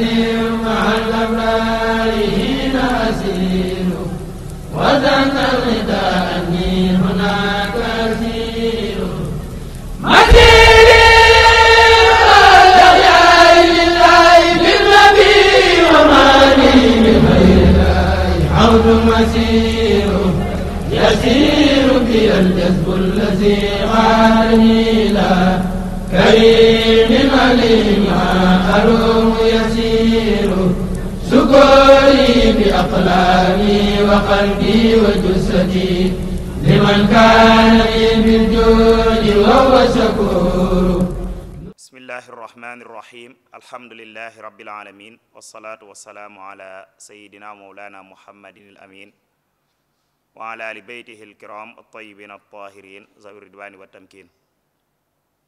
أسير مع الأبرار هنا أسير وذاك الغدا أني هناك أسير مسيري الأحياء لله بالنبي ومالي بغير الله عود مسير يسير بي الجذب الذي غارني لا كريم عليم أروم يسير سكوري بأقلامي وقلبي وجسدي لمن كان لي بالجود وهو شكور. بسم الله الرحمن الرحيم الحمد لله رب العالمين والصلاة والسلام على سيدنا مولانا محمد الأمين وعلى آل بيته الكرام الطيبين الطاهرين ذوي الرضوان والتمكين.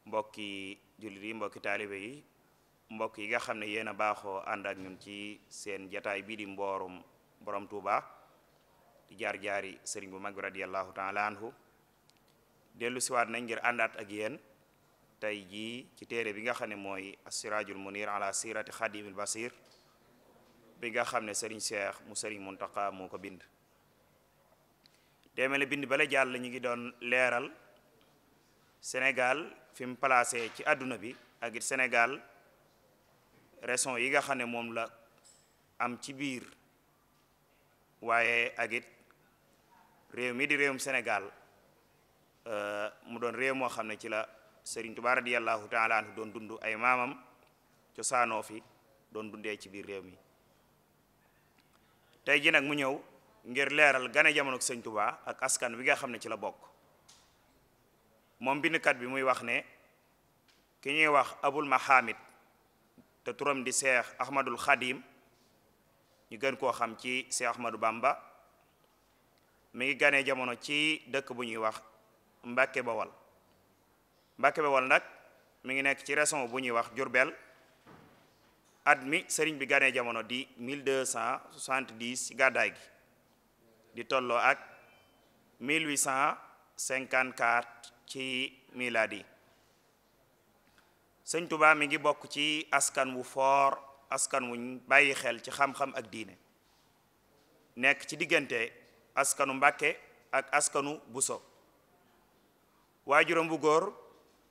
mbokki jullit yi mbokki taalibe yi mbokk yi nga xam ne yéen a baaxoo ànd ak ñun ci seen jataay bii di mboorum borom Tuuba di jaar-jaari sëriñ bu mag bi radiyallahu taala anhu dellu siwaat nañ ngir àndaat ak yéen tey jii ci téere bi nga xam ne mooy as-siraajul munir ala sirati xadimil basir bi nga xam ne sëriñ Cheikh mu sëriñ Muntaqa moo ko bind demele bind bala jàll ñu ngi doon leeral Sénégal fi mu placé ci àdduna bi ak it Sénégal raison yi nga xam ne moom la am ci biir waaye ak it réew mi di réewum Sénégal mu doon réew moo xam ne ci la Sëriñ Tuubaa radiyallahu taala anhu doon dund ay maamam cosaanoo fi doon dundee ci biir réew mi tey ji nag mu ñëw ngir leeral gane jamono Sëriñ Tuubaa ak askan wi nga xam ne ci la bokk moom bindkat bi muy wax ne ki ñuy wax abul mahamid te turam di Seex Ahmadul Xadim ñu gën koo xam ci Seex Ahmadu Bamba mi ngi ganee jamono ci dëkk bu ñuy wax Mbàkke Bawal Mbàkke Bawal nag mi ngi nekk ci région bu ñuy wax Jurbel at mi sëriñ bi ganee jamono di 1270 ci gàddaay gi di tolloo ak 1854 ci miladi. Sëñ Tuubaa mi ngi bokk ci askan wu foor askan wuñ bàyyi xel ci xam-xam ak diine nekk ci diggante askanu Mbàkke ak askanu Buso waajuram bu góor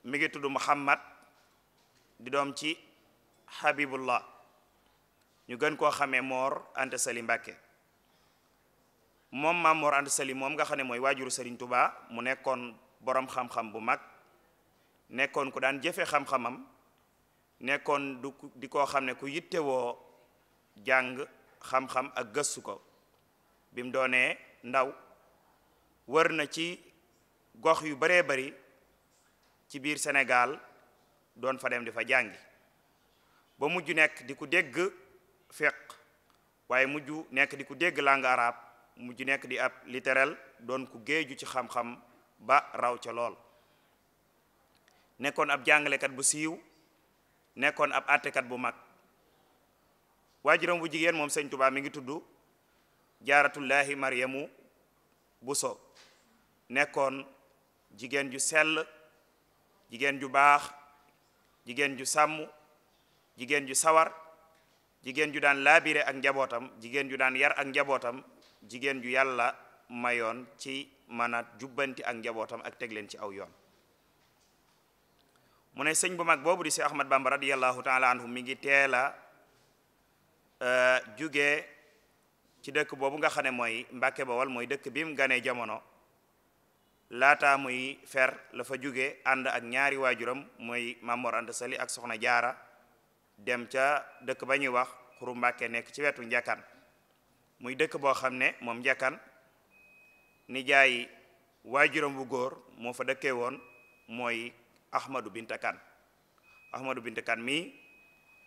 mi ngi tudd Muhammad di doom ci Habibullah ñu gën koo xamee Mor Anta Sali Mbàkke moom maam Mor Anta Sali moom nga xam ne mooy waajuru Sëriñ Tuubaa mu nekkoon boroom xam-xam bu mag nekkoon ku daan jëfe xam-xamam nekkoon di koo xam ne ku yittewoo jàng xam-xam ak gëstu ko bi mu doonee ndaw wër na ci gox yu baree bari ci biir Sénégal doon fa dem di fa jàngi ba mujj nekk di ku dégg fiqh waaye mujj nekk di ku dégg langue arabe mujj nekk di ab littéral doon ku géeju ci xam-xam ba raw ca lool nekkoon ab jàngalekat bu siiw nekkoon ab àttekat bu mag waajuram bu jigéen moom Sëñ Tuubaa mi ngi tudd Jaaratullaahi Maryamu Buso nekkoon jigéen ju sell jigéen ju baax jigéen ju sàmm jigéen ju sawar jigéen ju daan laabire ak njabootam jigéen ju daan yar ak njabootam jigéen ju yàlla mayoon ci mën a jubbanti ak njabootam ak teg leen ci aw yoon mu ne sëñ bu mag boobu di si Ahmad Bamba radiyallahu taala anhu mi ngi teela jóge ci dëkk boobu nga xam ne mooy Mbàkke Bawal mooy dëkk bi mu ganee jamono laata muy fer la fa jóge ànd ak ñaari waajuram mooy Maam Mor Anta Sali ak Soxna Jaara dem ca dëkk ba ñuy wax Xuru Mbàkke nekk ci wetu Njakkan muy dëkk boo xam ne moom Njakkan nijaay waajuram bu góor moo fa dëkkee woon mooy Ahmadu Binta Kan Ahmadu Binta Kan mi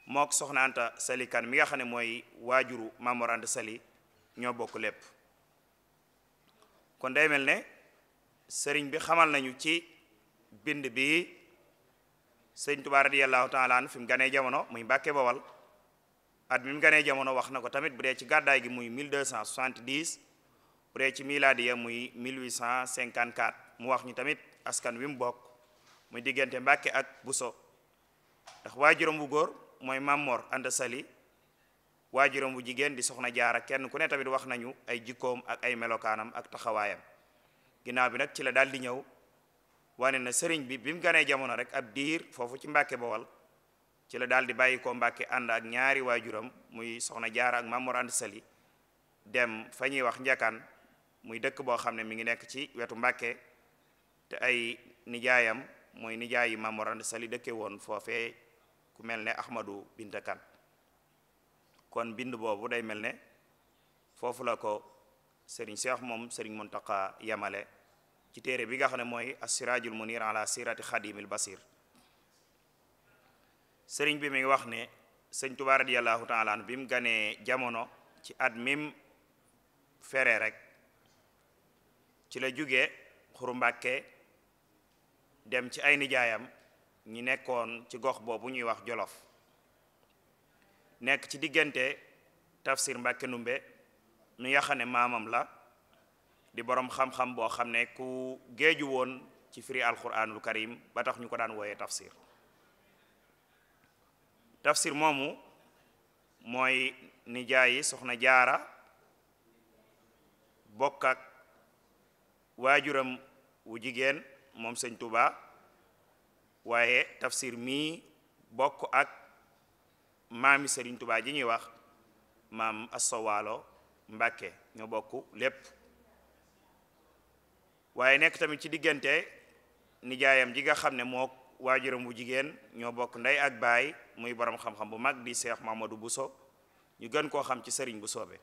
mook Soxna Anta Sali Kan mi nga xam ne mooy waajuru Maam Mor Anta Sali ñoo bokk lépp kon day mel ne sëriñ bi xamal nañu ci bind bi sëriñ Tuubaa radiyallahu taala an fi mu ganee jamono muy Mbàkke Bawal at mi mu ganee jamono wax na ko tamit bu dee ci gàddaay gi muy 1270 bu dee ci miladiya muy 1854 mu wax ñu tamit askan wi mu bokk muy diggante Mbàkke ak Buso ndax waajuram bu góor mooy Maam Mor Anta Sali waajuram bu jigéen di soxna jaara kenn ku ne tamit wax nañu ay jikkoom ak ay melokaanam ak taxawaayam. ginnaaw bi nag ci la daal di ñëw wane na sëriñ bi mu ganee jamono rek ab diir foofu ci Mbàkke Bawal ci la daal di bàyyi ko Mbàkke ànd ak ñaari waajuram muy soxna jaara ak Maam Mor Anta Sali dem fa ñuy wax Njakaan muy dëkk boo xam ne mi ngi nekk ci wetu Mbàkke te ay nijaayam mooy nijaayi Maam Mor Anta Sali dëkke woon foofee ku mel ne Ahmadu Binta Kan kon bind boobu day mel ne foofu la ko sëriñ Cheikh moom sëriñ Muntaqa yamale ci téere bi nga xam ne mooy as-Siraajul Munir ala sirati Xadimil Basir. sëriñ bi mi ngi wax ne sëñ Tuubaa radiyallahu taala anhu bi mu ganee jamono ci at mim fere rek ci la jóge Xuru Mbàkke dem ci ay nijaayam ñi nekkoon ci gox boobu ñuy wax Jolof nekk ci diggante Tafsir Mbàkke Numbe mi nga xam ne maamam la di boroom xam-xam boo xam ne ku géeju woon ci firi alquranul karim ba tax ñu ko daan wooyee tafsir moomu mooy nijaayi soxna jaara bokk ak waajuram wu jigéen moom sëñ Tuuba waaye tafsir mii bokk ak maami sëriñ Tuuba ji ñuy wax maam Asta Waalo Mbàkke ñoo bokk lépp waaye nekk tamit ci diggante nijaayam ji nga xam ne moo waajuram bu jigéen ñoo bokk ndey ak baay muy borom xam-xam bu mag di Cheikh Mamadou Bousso ñu gën koo xam ci sëriñ bu soobe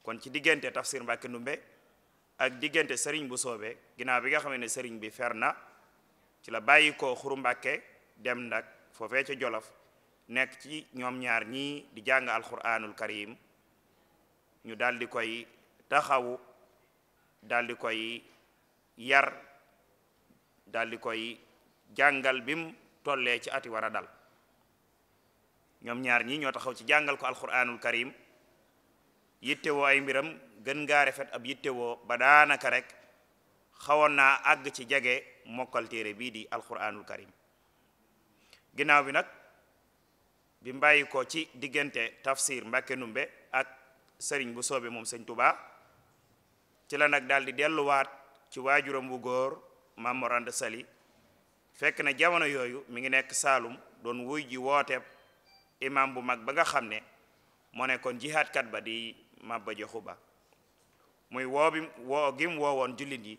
kon ci diggante Tafsir Mbàkke Ndumbe ak diggante sëriñ bu soobe ginnaaw bi nga xam ne sëriñ bi fer na ci la bàyyi ko Xuru Mbàkke dem nag foofee ca Jolof nekk ci ñoom ñaar ñii di jàng alquranul karim ñu daal di koy taxawu daal di koy yar daal di koy jàngal bim tollee ci ati war a dal ñoom ñaar ñi ñoo taxaw ci jàngal ko alquranul karim yittewoo ay mbiram gën ngaa rafet ab yittewoo ba daanaka rek xawoon naa àgg ci jege mokkal téere bii di alquranul karim ginnaaw bi nag bi mbàyyi ko ci diggante Tafsir Mbàkke Ndumbe ak sëriñ bu soobe moom sëñ Tuubaa ci la nag daal di delluwaat ci waajuram bu góor Maam Mor Anta Sali fekk na jamono yooyu mi ngi nekk Saalum doon wuy ji wooteeb imam bu mag ba nga xam ne moo nekkoon jihaadkat ba di Maba Jaxu Ba muy woo gim woowoon jullit yi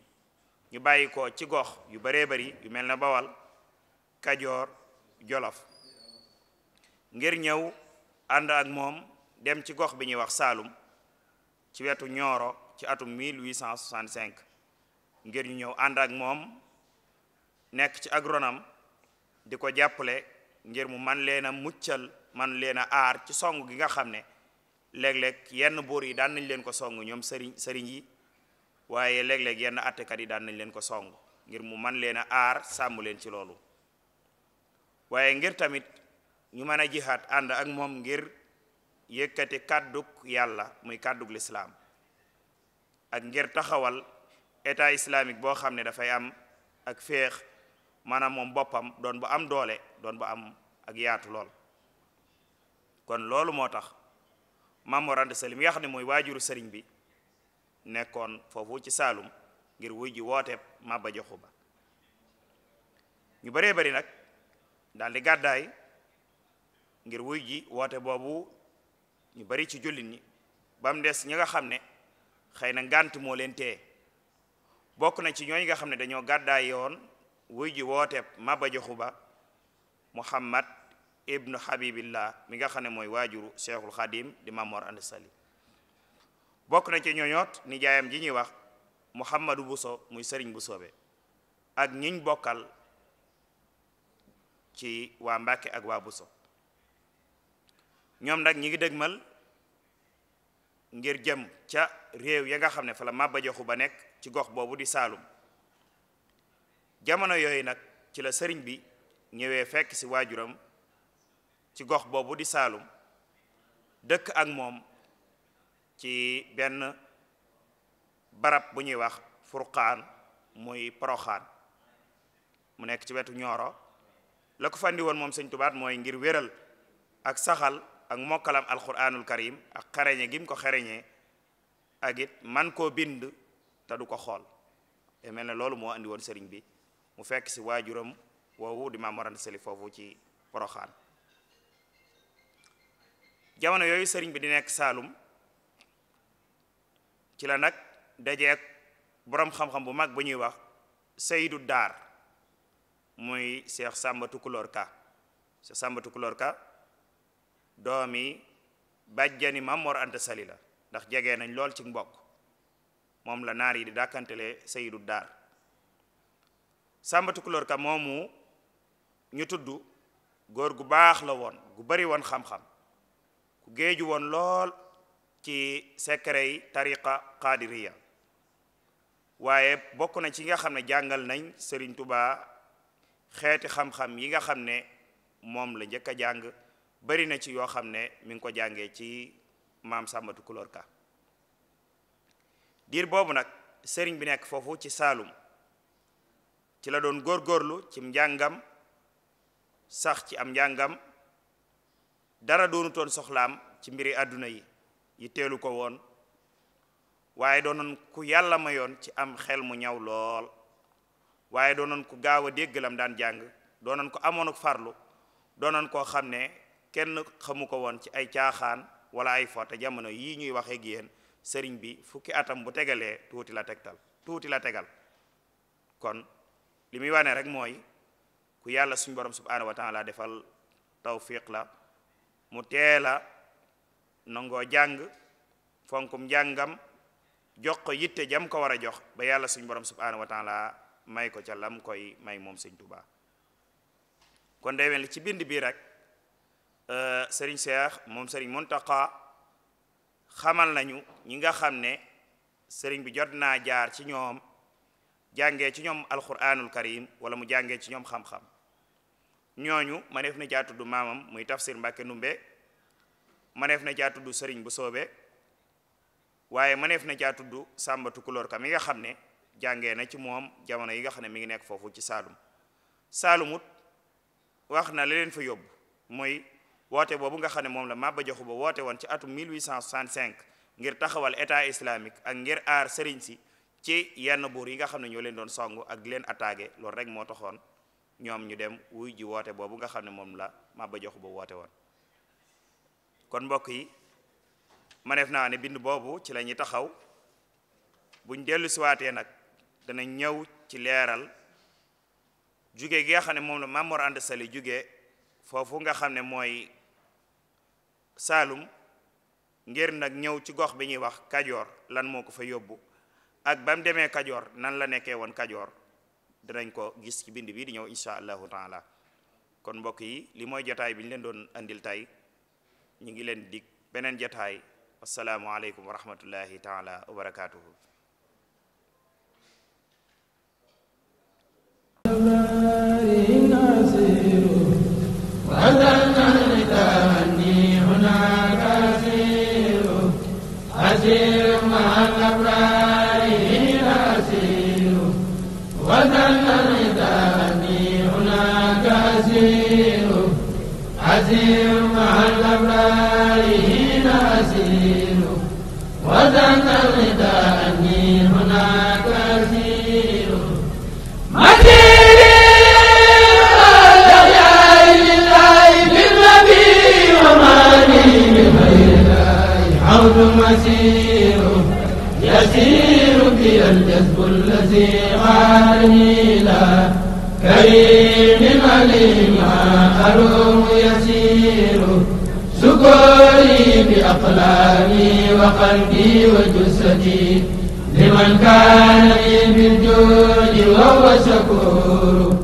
ñu bàyyi ko ci gox yu baree bari yu mel na Bawal Kajoor Jolof ngir ñëw ànd ak moom dem ci gox bi ñuy wax Saalum ci wetu Ñooro ci atum 1865 ngir ñu ñëw ànd ak moom nekk ci agronome di ko jàppale ngir mu man leen a muccal man leen a aar ci song gi nga xam ne léeg-léeg yenn buur yi daan nañ leen ko song ñoom sëriñ yi waaye léeg-léeg yenn attekat yi daan nañ leen ko song ngir mu man leen a aar sàmm leen ci loolu waaye ngir tamit ñu mën a jihaat ànd ak moom ngir yëkkati kàddug yàlla muy kàddug lislaam ak ngir taxawal état islamique boo xam ne dafay am ak féex maanaam moom boppam doon bu am doole doon bu am ak yaatu lool kon loolu moo tax Maam Mor Anta Sali mi nga xam ne mooy waajuru sëriñ bi nekkoon foofu ci Saalum ngir wuy ji wooteeb Maba Jaxu Ba ñu baree bari nag daal di gàddaay ngir wuy ji woote boobu ñu bari ci jullit ñi ba mu des ñi nga xam ne xëy na ngànt moo leen tee bokk na ci ñooñu nga xam ne dañoo gàddaay yoon wuy ji wooteeb Maba Jaxu Ba Muhammad ibnu Habibillah mi nga xam ne mooy waajuru Cheikhul Khadim di Maam Mor Anta Sali bokk na ci ñooñoot nijaayam ji ñuy wax Muhammadu Buso muy sëriñ bu soobe ak ñiñ bokkal ci waa Mbàkke ak waa Buso ñoom nag ñi ngi dëgmal ngir jëm ca réew ya nga xam ne fa la Maba Jaxu Ba nekk ci gox boobu di Saalum jamono yooyu nag ci la sëriñ bi ñëwee fekk ci waajuram ci gox boobu di Saalum dëkk ak moom ci benn barab bu ñuy wax Furqaan muy Poroxaan mu nekk ci wetu Ñooro la ko fandi woon moom sëñ Tuubaa mooy ngir wéral ak saxal ak mokkalam alquranul karim ak xereñe gim ko xereñee ak it man koo bind te du ko xool te mel ne loolu moo andi woon sëriñ bi mu fekk si waajuram woowu di Maam Mor Anta Sali foofu ci Poroxaan. jamono yooyu sëriñ bi di nekk Saalum ci la nag dajeek boroom xam-xam bu mag bu ñuy wax Sayyidu Daar muy Cheikh Samba Tukulóor Ka. Cheikh Samba Tukulóor Ka doomi bàjjani Maam Mor Anta Sali la ndax jege nañ lool ci mbokk moom la naar yi di dàkkantele Sayyidu Daar. Samba Tukulóor Ka moomu ñu tudd góor gu baax la woon gu bari woon xam-xam ku géeju woon lool ci secret yi tariqa qadiriya waaye bokk na ci nga xam ne jàngal nañ Serigne Touba xeeti xam-xam yi nga xam ne moom la njëkk a jàng bari na ci yoo xam ne mi ngi ko jàngee ci maam Samba Tukulóor Ka. diir boobu nag sëriñ bi nekk foofu ci Saalum ci la doon góorgóorlu ci njàngam sax ci am njàngam dara doonutoon soxlaam ci mbiri àdduna yi teelu ko woon waaye doonoon ku yàlla mayoon ci am xel mu ñaw lool waaye doonoon ku gaaw a dégg lam daan jàng doonoon ko amoon ak farlu doonoon koo xam ne kenn xamu ko woon ci ay caaxaan wala ay fo te jamono yii ñuy waxee ak yéen sëriñ bi fukki atam bu tegalee tuuti la tegal kon li muy wane rek mooy ku yàlla suñu borom subhanahu wa taala defal tawfiq la mu teela nangoo jàng fonkum njàngam jox ko yitte jam ko war a jox ba yàlla suñu borom subhanahu wa taala may ko ca lam koy may moom sëñ Tuubaa. kon day mel ci bind bii rek sëriñ Cheikh moom sëriñ Muntaqa xamal nañu ñi nga xam ne sëriñ bi jot naa jaar ci ñoom jàngee ci ñoom alquranul karim wala mu jàngee ci ñoom xam-xam ñooñu maneef na caa tudd maamam muy Tafsir Mbàkke Ndumbe maneef na caa tudd sëriñ bu soobe waaye maneef na caa tudd Samba Tukulóor Ka mi nga xam ne jàngee na ci moom jamono yi nga xam ne mi ngi nekk foofu ci Saalumut wax na la leen fa yóbbu mooy woote boobu nga xam ne moom la Maba Jaxu Ba woote woon ci atum 1865 ngir taxawal état islamique ak ngir aar sëriñ si ci yenn buur yi nga xam ne ñoo leen doon songu ak di leen attaqué loolu rek moo taxoon ñoom ñu dem wuy ji woote boobu nga xam ne moom la Maba Jaxu Ba woote woon. kon mbokk yi maneef naa ne bind boobu ci la ñuy taxaw buñ dellu siwaatee nag dana ñëw ci leeral jóge gi nga xam ne moom la Maam Mor Anta Sali jóge foofu nga xam ne mooy Saalum ngir nag ñëw ci gox bi ñuy wax Kajoor lan moo ko fa yóbbu ak ba mu demee Kajoor nan la nekkee woon Kajoor danañ ko gis ci bind bi di ñëw insha allahu taala. kon mbokk yi li mooy jataay bi ñu leen doon andil tey ñu ngi leen dig beneen jataay. assalaamu aleykum wa rahmatullahi taala wa barakaatuhu. يسير بي الجذب الذي غالني لا كريم عليم أروم يسير سكوري بأقلامي وقلبي وجسدي لمن كان لي بالجود وهو شكور